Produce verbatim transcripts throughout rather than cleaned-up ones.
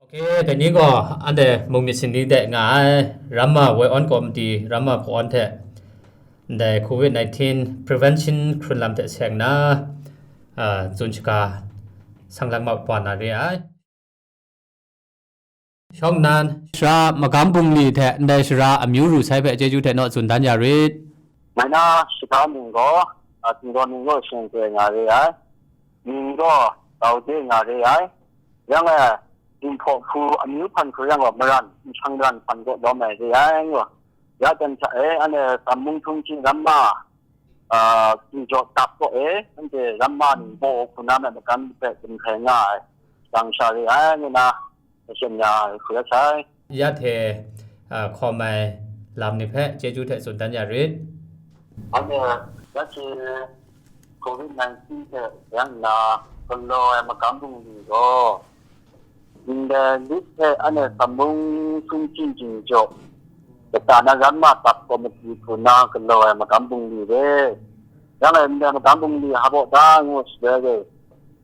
Ke, dai ni gaw anhte mung myit sinli de nga ai, Ramma woi awn kawmti, Ramma hpaw awn hte ndai covid nineteen prevention hkrun lam hte seng nna, a, tsun shaga sang lang mat wa na re ai. Shawng nnan, sara magam bungli hte ndai sara amyu ru sai hpe chyeju hte naw tsun dan ya rit. Ngai na shaka ning gaw, a, Tingdaw ning gaw shing kre nga re ai. Ning gaw, tau de nga re ai. Yang e, Dinghpaw hku amyu hpan hku yang gaw, maran, nshang ran hpan kaw lawm ai re ai ngu. Ya dan hta e, anhte Sammung Htung Ching Ramma, a, Tingjaw Tap kaw e, anhte Ramma ning baw hku na me magam hpe gumhkrai nga ai, shang sha re ai, ngu na, masum ya hku ya sai. Ya hte, a, hkawm ai lam ni hpe chyeju hte tsun dan ya rit. Anhte, ya hte covid nineteen hte yang nna galaw ai magam bungli gaw, ndai lit hte anhte Sammung Htung Ching Tingjaw, kata na Ramma Tap Komiti hku na galaw ai magam bungli re. Yang e ndai magam bungli hpa baw da ngu shaloi e,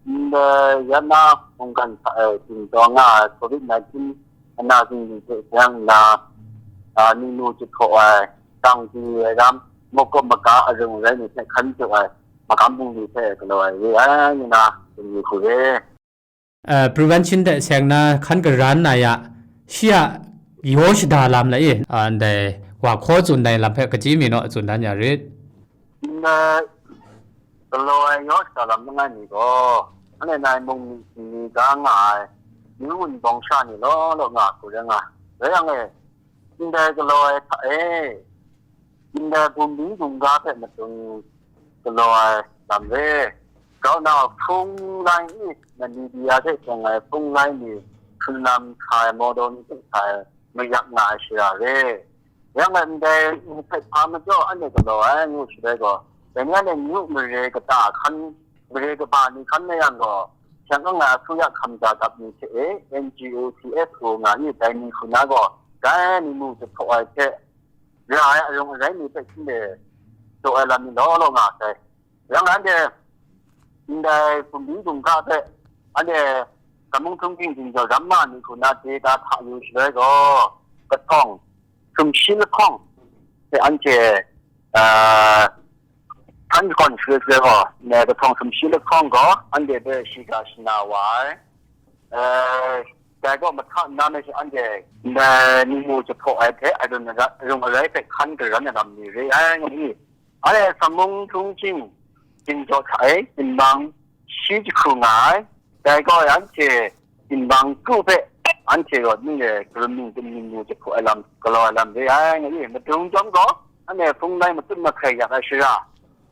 ndai ya na mungkan hta e tingdaw nga ai covid nineteen ana zingli hte seng nna, a, ningnu jahpraw ai, tang di ai ram, makawp maga arung arai ni hte hkan jaw ai, magam bungli hpe galaw ai re ai, ngu na, tsun yu hku re. Eh, prevention hte seng na hkan garan na ya, shi a yaw shada lam lai e, ah, ndai wa hkaw tsun dai lam hpe kaji mi naw tsun dan ya rit. Ndai galaw ai yaw shada lam langai mi gaw, anhte nai mung mi, mi ga nga ai, yu wunbawng sha ni law law nga hku rai nga. Rai yang e, ndai galaw ai hta e, ndai bumling bumga hpe matu galaw ai lam re. Grau na hpung lai i, na Libya hte seng ai hpung lai ni, hkrun lam hkrai, mawdaw ni hte hkrai, mayak nga ai shara re. Yang e ndai ni hpe hpa majaw anhte galaw ai ngu shaloi gaw, dai ni anhte myu mare kata hkan, mare kaba ni hkan na yang gaw, shang ang ai asuya hkam da dap ni hte e, N G O, C S O nga i, dai ni hku na gaw, dai ni mu jahpraw ai hte, ra ai arung arai ni hpe shin de jaw ai lam ni law law nga sai. Yang anhte ndai bumling bumga hpe anhte Sammung Htung Ching Tingjaw Ramma ni hku na de da hta yu shaloi gaw, kahtawng sumshi lahkawng hte anhte, ah, hkan shakawn shaloi shaloi gaw, ne, kahtawng sumshi lahkawng gaw anhte hpe shiga shana wa ai. Eh, dai gaw mahta nna me shi anhte, eh, ningmu jahpraw ai hte arung ara-, arung arai hpe hkan garan ai lam ni re ai, nga ma i? Anhte Sammung Htung Ching Tingjaw hta e, Jingbang shi jahku nga ai, dai gaw anhte Jingbang kru hpe anhte rawt ning e, karum ning tum ningmu jahpraw ai lam, galaw ai lam re ai, nga i? Madung chyawm gaw, anhte hpung lai matut mahkrai yak ai shara,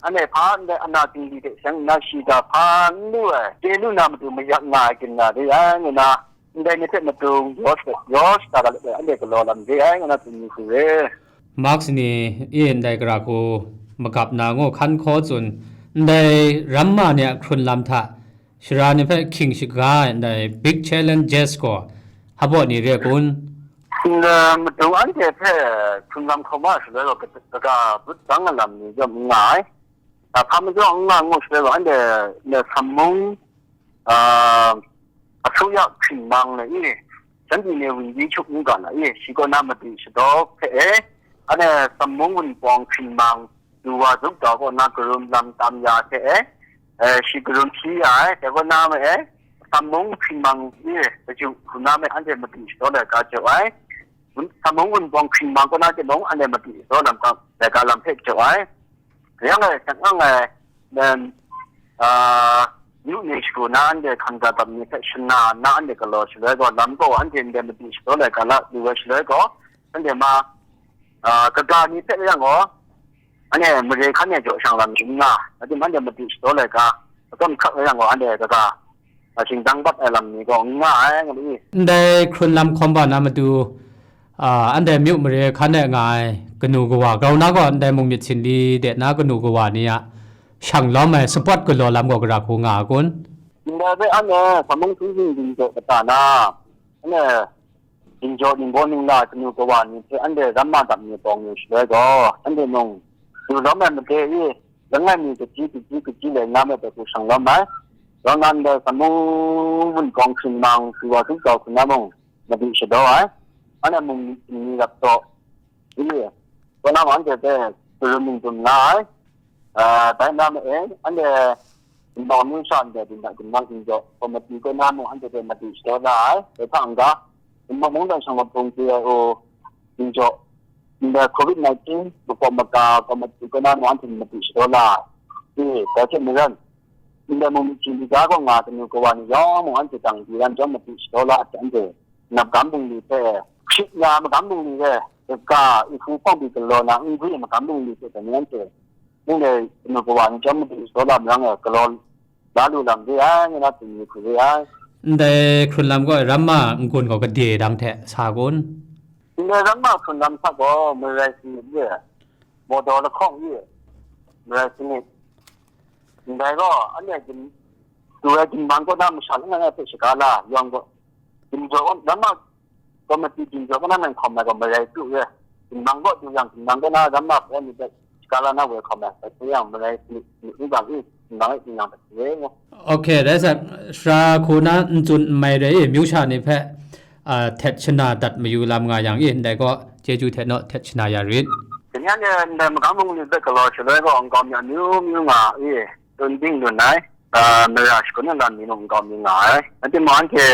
anhte hpa ndai ana zingli hte seng nna shiga hpa n lu ai, chye lu na matu mayak nga ai ginna re ai, ngu na, ndai ni hpe matu yaw shada, yaw shada da let ai, anhte galaw lam re ai, ngu na tsun yu hku re. Marks ni e ndai gara hku magap na ngu hkan hkaw tsun, ndai ramma ni a hkrun lam hta shara ni hpe hkying shaga ai ndai big challenges gaw hpa baw ni re kun? Ndai madung anhte hpe hkrun lam hkawm wa shaloi gaw, kaga but dang ai lam ni yawm n nga ai. Hpa majaw n nga ngu shaloi gaw, anhte, ndai Sammung, ah, asuya hpring mang na i, shanhte ni wunji hkyuk n ga na i, shi kaw na madi shadaw hpe e, anhte Sammung wunpawng hpring mang, du wa zup da kaw na karum lam tam ya hte e, eh, shi karum hpyi ya ai, dai kaw na me e, Sammung hpring mang i, kaju hku na me anhte madi shadaw laika jau ai. Wun-, Sammung wunpawng hpring mang kaw na timung, anhte madi shadaw lam ka, laika lam hpe jau ai. Yang e, shang ang e, nem, ah, yu ni shagu na anhte hkangga dam ni hpe shana nna anhte galaw shaloi gaw, lam gaw anhte ndai madi shadaw laika la lu ai shaloi gaw, anhte ma, ah, kaga ni hpe rai yang gaw, anhte mare hkan e jaw shang lam n nga, atim anhte madi shadaw laika, atsawm hkrak rai yang gaw, anhte kaga, ah, shingdang bat ai lam ni gaw n nga ai, nga ma i? Ndai hkrun lam hkawm wa na matu, ah, anhte myu mare hkan e nga ai kanu kawa grau na gaw, ndai mung myit sinli de na kanu kawa ni a shang lawm ai support galaw lam gaw gara hku nga ai kun? Ndai hpe anhte Sammung Htung Ching Tingjaw kata na, anhte Tingjaw ningbaw ningla kanu kawa ni hte anhte ramma dap ni pawng yu shaloi gaw, anhte mung, du lawm ai made i, langai mi kaji kaji kaji lai nga me dai hku shang lawm ai. Rau nan dai Sammung wunpawng hpring mang, du wa zup kau hku na mung, madu shadaw ai, anhte mung ni rap taw, i, kaw na mung anhte hpe karum lingdum nga ai, a, dai na ma e, anhte wunpawng amyu sha ndai dingdang dingdang htingjaw, komiti kaw na mung anhte hpe madu shadaw la ai, dai hta n-ga, wunpawng mungdan shang mat hpung chye ai u htingjaw, ndai covid nineteen makawp maga komiti kaw na mung anhte madu shadaw la ai, i, dai hte maren, ndai mung myi hkying hkriga kaw nga kanu kawa ni yawng mung anhte dang di ran chyawm madu shadaw la ai hte anhte nap magam bungli hpe, hkrit na magam bungli re, kaga, ihku hpawng pyi galaw na n gwi ai magam bungli hte dai ni anhte, ndai kanu kawa ni chyawm madu shadaw la marang e, galaw la lu lam re ai, ngu na tsun ni hku re ai. Ndai hkrun lam gaw ramma n-gun gaw gade dang hte sa kun? Ndai ramma hkrun lam hta gaw marai sanit re, mawdaw lahkawng re, marai sanit. Ndai gaw, anhte gin-, du ai ginhbang kaw na masha langai ngai hpe shaga la, yawng gaw, gumjaw kaw, ramma komiti gumjaw kaw na nan hkawm ai gaw marai pru re. Ginhbang kaw du yang, ginhbang kaw na ramma hpe ni hpe shaga la na woi hkawm ai, bai hte yang marai pru, ni, ni bang i, ginhbang e ting yang hpe re ngu. Ok, rai sa, sara hku na n tsun n mai re i, amyu sha ni hpe, a, htet shana dat mayu lam nga yang i, ndai gaw, chyeju hte naw htet shana ya rit. Dai ni anhte ndai magam bungli hpe galaw shaloi gaw, nkau mi amyu myu nga i, tsun ding lun ai, a, mara shagun ai lam ni mung nkau mi nga ai. Rai timung, anhte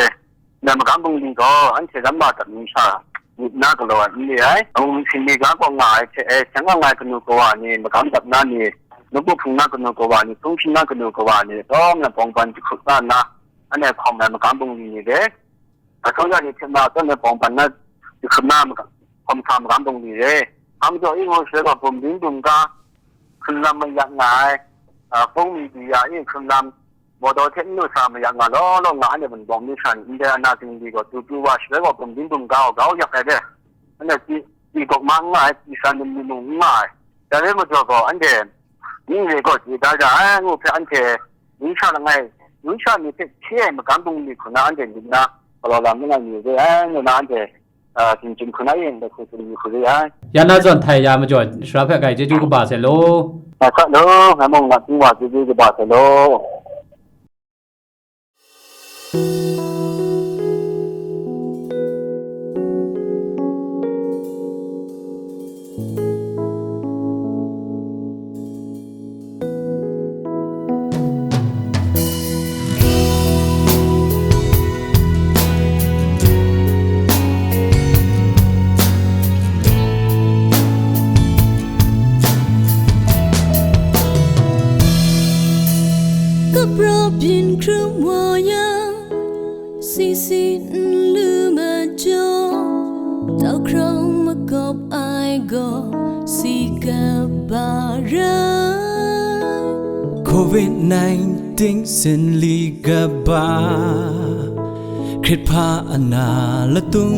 ndai magam bungli gaw, anhte ramma dap ning sha myit na galaw ai n re ai. Amu myi hkying hkriga kaw nga ai hte, e, seng ang ai kanu kawa ni, magam dap na ni, nawku hpung na kanu kawa ni, hpung hpyi na kanu kawa ni, lawm na bawng ban jahkrup nga nna, anhte hkawm ai magam bungli ni re. Asaw ya ni hte na, asaw na bawng ban na, jahkrup na maga-, hkawm sa magam bungli re. Hkam jaw i ngu shaloi gaw, bum ding bum ga, hkrun lam mayak nga ai, a, hpung mi di ya i hkrun lam, mawdaw hte n lu sa mayak nga law law nga, anhte wunpawng amyu sha ni, ndai ana zingli gaw, du pru wa shaloi gaw, bum ding bum ga gaw grau yak ai re. Anhte chyi, chyi gawk ma n nga ai, chyi san dum ni mung n nga ai. Dai rai majaw gaw, anhte ning re gaw chye da ra ai ngu hpe, anhte amyu sha langai, amyu sha ni hpe hkye ai magam bungli hku na anhte myit na galaw lam langai mi re ai ngu na, anhte, a, chyum chyum hku na yin dai hku tsun mi hku re ai. Ya na zawn htai ya majaw, sara hpe grai chyeju kaba sai law. Ngai hkra law, ngai mung na hpyi wa chyeju kaba sai law. Kapraw byin hkrum wa yang, sisi n lu majaw, tau hkrang makawp ai gaw si kaba rai. covid nineteen sinli kaba, hkrit hpa ana latung,